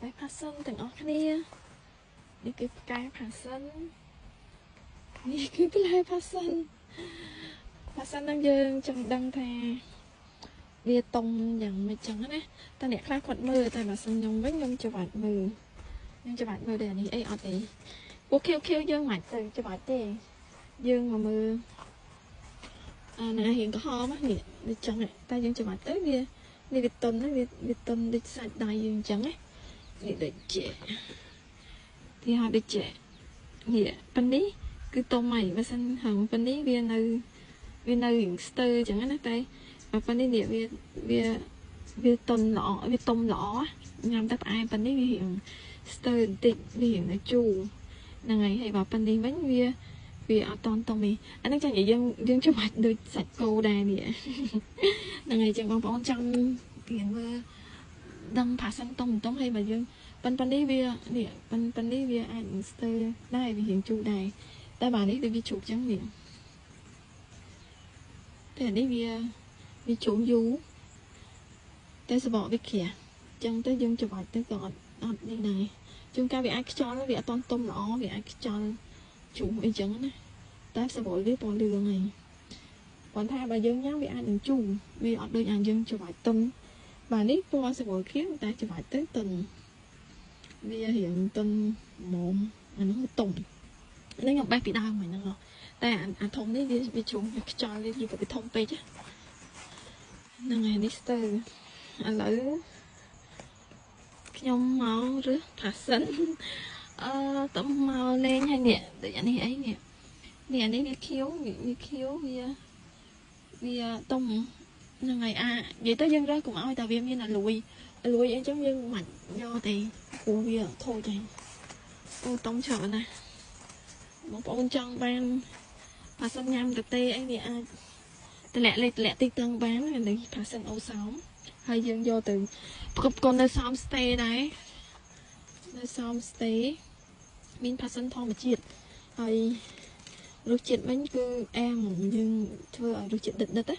បេះ passion ទាំងអស់គ្នានេះគឺផ្កា passion នេះគឺផ្លែ passion passion ហ្នឹងយើងចង់ដឹងថាវាតុំយ៉ាងម៉េចចឹងណាតែអ្នកខ្លះគាត់មើលតែបើសិនខ្ញុំវិញខ្ញុំច្បាច់មើលខ្ញុំច្បាច់មើលតែនេះអីអត់អីពួកខៀវខៀវយើងមិនទៅច្បាច់ទេយើងមកមើលអាណារៀងក្រហមនេះដូចចឹងតែយើងច្បាច់ទៅវានេះវាតុនណាវាតុនដូចសាច់ដៃយើងចឹងណានេះដូចជាទីហៅដូចជានេះប៉ុណ្នេះគឺតុំហើយបើសិនហឹងប៉ុណ្នេះវានៅរៀងស្ទើចឹងណាតែប៉ុណ្នេះនេះវាតុនល្អវាតុំល្អញ៉ាំតែផ្អែមប៉ុណ្នេះវារៀងស្ទើបន្តិចវារៀងនៅជូរហ្នឹងហើយហើយបើប៉ុណ្នេះវិញវាអត់តន់តុំនេះអានេះចាញ់យើងច្បាច់ដូចសាច់គោដែរនេះហ្នឹងហើយចឹងបងប្អូនចង់រៀនមើលដឹងផាសិនតុំតុំហើយបើយើងប៉ុណ្នេះវានេះប៉ុណ្នេះវាអាចស្ទើដែរវារៀងជូរដែរតែបើនេះវាជ្រូកចឹងនេះតែនេះវាជ្រូកយូរតែសបកវាក្រាស់ចឹងទៅយើងច្បាច់ទៅក៏អត់នេះដែរជួនកាលវាអាចខ្យល់វាអត់តន់ទុំល្អវាអាចខ្យល់ជ្រុះអីចឹងណាតែសបកវាពណ៌លឿងហើយគាត់ថាបើយើងញ៉ាំវាអាចនឹងជូរវាអត់ដូចអាយើងច្បាច់ទុំបាទនេះពណ៌សបកខៀវតែច្បាច់ទៅតុនវារៀងតុនមុំអានោះទុំនេះខ្ញុំបេះពីដើមហ្នឹងតែអាធំនេះវាជ្រុះវាខ្យល់វាវាធំពេកហ្នឹងហើយនេះស្ទើឥឡូវខ្ញុំមករើស passion ទៅមកលេងហើយនេះដូចអានេះអីនេះនេះអានេះវាខៀវវាខៀវវាទុំហ្នឹងហើយអានិយាយទៅយើងរើសកុំឲ្យតែវាមានអាលួយអីចឹងយើងមិនយកទេព្រោះវាខូចហើយអូទុំច្រើនណាស់បងប្អូនចង់បាន passion ញ៉ាំទៅទេអីវាអាចតម្លាក់លេខតម្លាក់ទីតាំងបាននេះ passion អូសោមហើយយើងយកទៅផ្គប់ផ្គន់នៅសោមស្តេដែរនៅសោមស្តេមាន passion ធម្មជាតិហើយរសជាតិវិញគឺអែមយើងធ្វើឲ្យរសជាតិដិតៗណា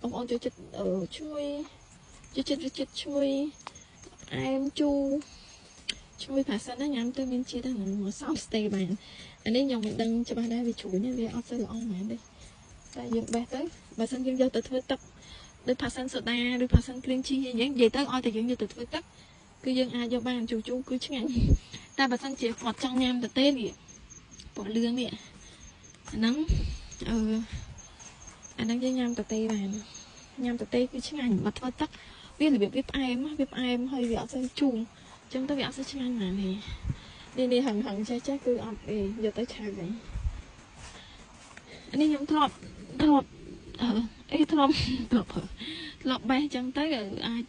បងប្អូនចូលចិត្តឈ្ងុយចូលចិត្តរសជាតិឈ្ងុយអែមជូរឈ្ងុយ passion ណាញ៉ាំទៅមានជាតិហ្នឹងមកសោមស្តេបានអានេះខ្ញុំមិនដឹងច្បាស់ដែរវាជ្រួញវាអត់សូវល្អហ្មងទេតែយើងបេះទៅបើសិនយើងយកទៅធ្វើទឹកដូច passion សូដាឬ passion គ្រីមជីអីយ៉ាងនិយាយទៅឲ្យតែយើងយកទៅធ្វើទឹកគឺយើងអាចយកបានជូរៗគឺឆ្ងាញ់តែបើសិនជាគាត់ចង់ញ៉ាំទៅទេនេះពណ៌លឿងនេះអាហ្នឹងអាហ្នឹងយើងញ៉ាំទៅទេបានញ៉ាំទៅទេគឺឆ្ងាញ់បើធ្វើទឹកវារបៀបវាផ្អែមហើយវាអត់សូវជូរអញ្ចឹងទៅវាអត់សូវឆ្ងាញ់ហ្មងនេះនេះហឹងចេះគឺអត់ទេយកទៅឆៅវិញនេះខ្ញុំធ្លាប់ធ្លាប់បេះអញ្ចឹងទៅអាច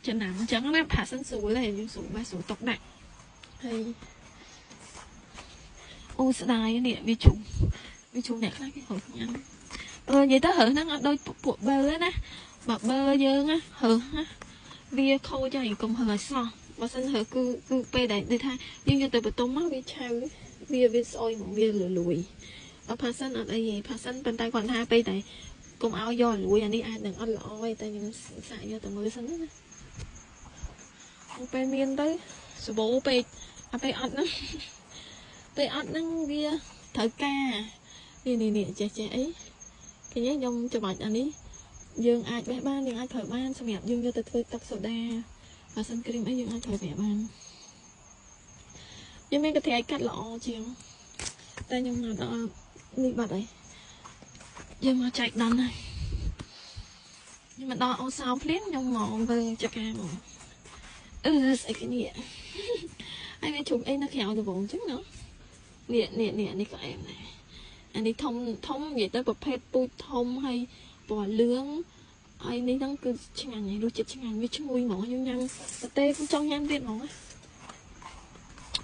ចំណាំអញ្ចឹងណា passion ស្រួលហើយយើងស្រួលបេះស្រួលទុកដាក់ហើយអូស្ដាយនេះវាជ្រុះអ្នកខ្លះគេហូបញ៉ាំនិយាយទៅរើសហ្នឹងអត់ដូចពួកបើណាបើយើងណារើសណាវាខូចហើយកុំរើសឲ្យសោះបើសិនរើសគឺពេលដែលដូចថាយើងយកទៅបន្ទុំមកវាឆៅវាស្អុយមកវាលួយអត់ passion អត់អីទេ passion ប៉ុន្តែគាត់ថាពេលតែកុំឲ្យយកលួយអានេះអាចនឹងអត់ល្អទេតែខ្ញុំសាកយកទៅមើលសិនណាពេលមានទៅសបោពេកអាពេលអត់ហ្នឹងពេលអត់ហ្នឹងវាត្រូវការនេះចេះអីឃើញទេខ្ញុំច្បាច់អានេះយើងអាចបេះបានយើងអាចប្រើបានសម្រាប់យើងយកទៅធ្វើទឹកសូដា passion គ្រីមអីយើងអាចប្រើប្រាស់បានយើងមានកន្ត្រៃកាត់ល្អជាងតែខ្ញុំមកដល់នេះបាត់ហើយយើងមកចែកដណ្ហើយខ្ញុំមកដល់អូសោភ្លាមខ្ញុំមកមើលចកាមកស្អីគេនេះហើយវាជ្រុំអីនៅក្រៅដំបងអញ្ចឹងណានេះក៏អែមដែរអានេះធំនិយាយទៅប្រភេទពូជធំហើយពណ៌លឿងហើយនេះហ្នឹងគឺឆ្ងាញ់ហើយរសជាតិឆ្ងាញ់វាឈ្ងុយហ្មងយើងញ៉ាំតែទេខ្ញុំចង់ញ៉ាំទៀតហ្មង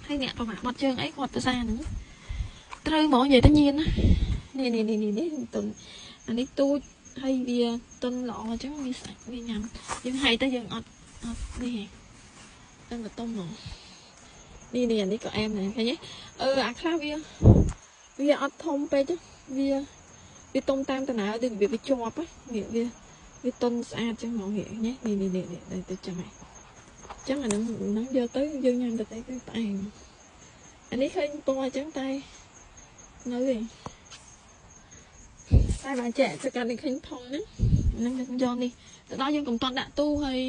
ហើយអ្នកប្រមាបត់ជើងអីគាត់ភាសាហ្នឹងត្រូវហ្មងនិយាយទៅញៀនណានេះតុនអានេះទូចហើយវាតុនល្អអញ្ចឹងវាស្អាតវាញ៉ាំយើងហៃទៅយើងអត់នេះដឹងតែតុំហ្មងនេះអានេះក៏អែមដែរឃើញទេអាខ្លះវាអត់ធំពេកវាតុំតាមដំណើរដូចវាជាប់នេះវាតុនស្អាតចឹងហ្មងនេះនេះទៅចឹងហើយ ចឹងអាហ្នឹងហ្នឹងយកទៅយើងញ៉ាំទៅទេគឺផ្អែមអានេះឃើញពណ៌អញ្ចឹងតែនៅឯងតែបើចែកសកាត់នេះឃើញផុងហ្នឹងហ្នឹងយកនេះទៅដល់យើងកុំតន់ដាក់ទូហើយ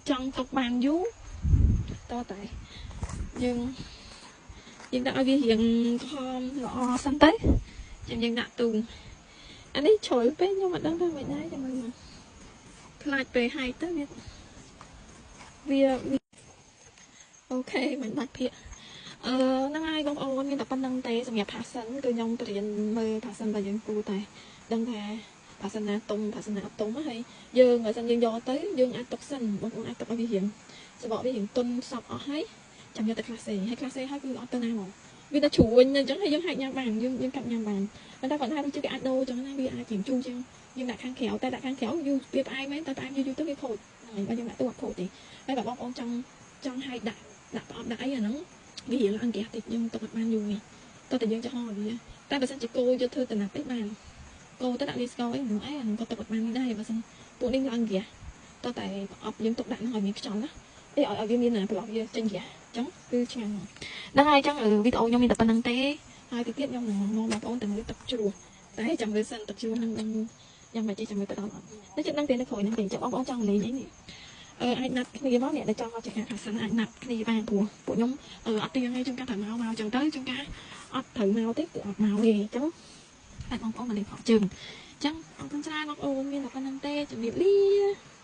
ចង់ទុកបានយូរតតែយើងយើងដាក់ឲ្យវារៀងក្រហមល្អសិនទៅចាំយើងដាក់ទូអានេះជ្រុលពេកខ្ញុំអត់ដឹងថាមិនដែរចាំមើលមកខ្លាចពេលហែកទៅវាវា OK មិនដាច់ភាកអឺហ្នឹងហើយបងប្អូនមានតែប៉ុណ្្នឹងទេសម្រាប់ passion គឺខ្ញុំបរៀនមើល passion របស់យើងគូតែដឹងថា passion ណាទុំ passion ណាអត់ទុំហើយយើងបើសិនយើងយកទៅយើងអាចទុកសិនបងប្អូនអាចទុកឲ្យវារៀងសបកវារៀងទុនសពអស់ហើយចាំយកទៅក្លាសេហើយក្លាសេហើយគឺអត់ទៅណាហ្មងវាតែជ្រួញអញ្ចឹងហើយយើងហាច់ញ៉ាំបានយើងយើងកាត់ញ៉ាំបានប៉ុន្តែគាត់ថាដូចជាគេអាចដូរអញ្ចឹងណាវាអាចជាងជូរជាងយើងដាក់ខាងក្រៅតែដាក់ខាងក្រៅយូរវាផ្អែមមែនតែផ្អែមយូរយូរទៅវាខូចហ្នឹងហើយបើយើងដាក់ទូអត់ខូចទេហើយបើបងប្អូនចង់ចង់ឲ្យដាក់ដាក់ប្រអប់ដាក់អីអាហ្នឹងវារៀងឡើងហ្គាសតិចយើងទុកអត់បានយូរទេតោះតែយើងចង់ហៅវាតែបើសិនជាគោយកធ្វើតំណាប់អីបានគោទៅដាក់លីស្កអីនោះអីអាហ្នឹងក៏ទុកអត់បាននេះដែរបើសិនពួកនេះឡើងហ្គាសតោះតែប្រអប់យើងទុកដាក់ហ្នឹងឲ្យមានខ្យល់ណាអីឲ្យឲ្យវាមានប្រឡោះវាចេញហ្គាសអញ្ចឹងគឺឆ្ងាញ់ហ្នឹងហើយអញ្ចឹងវីដេអូខ្ញុំមានតែប៉ុណ្្នឹងទេហើយទីទៀតខ្ញុំនឹងនាំបងប្អូនទៅមើលទឹកជ្រោះតែចាំមើលសិនទឹកជ្រោះហ្នឹងដឹងយ៉ាងម៉េចទេចាំមើលទៅដល់អត់តែចិត្តដឹងទេនៅក្រោយហ្នឹងទេចាំបងប្អូនចង់លេងអីនេះអឺអាចណាត់គ្នាមកអ្នកដែលចង់មកជាការផាសិនអាចណាត់គ្នាបានព្រោះពួកខ្ញុំអឺអត់ទៀងទេជួនកាលត្រូវមកមកអញ្ចឹងទៅជួនកាលអត់ត្រូវមកទេគឺអត់មកទេអញ្ចឹងតែបងប្អូនមកលេងផកជើងអញ្ចឹងអរគុណច្រើនបងប្អូនមានតែប៉ុណ្្នឹងទេជំរាបលា។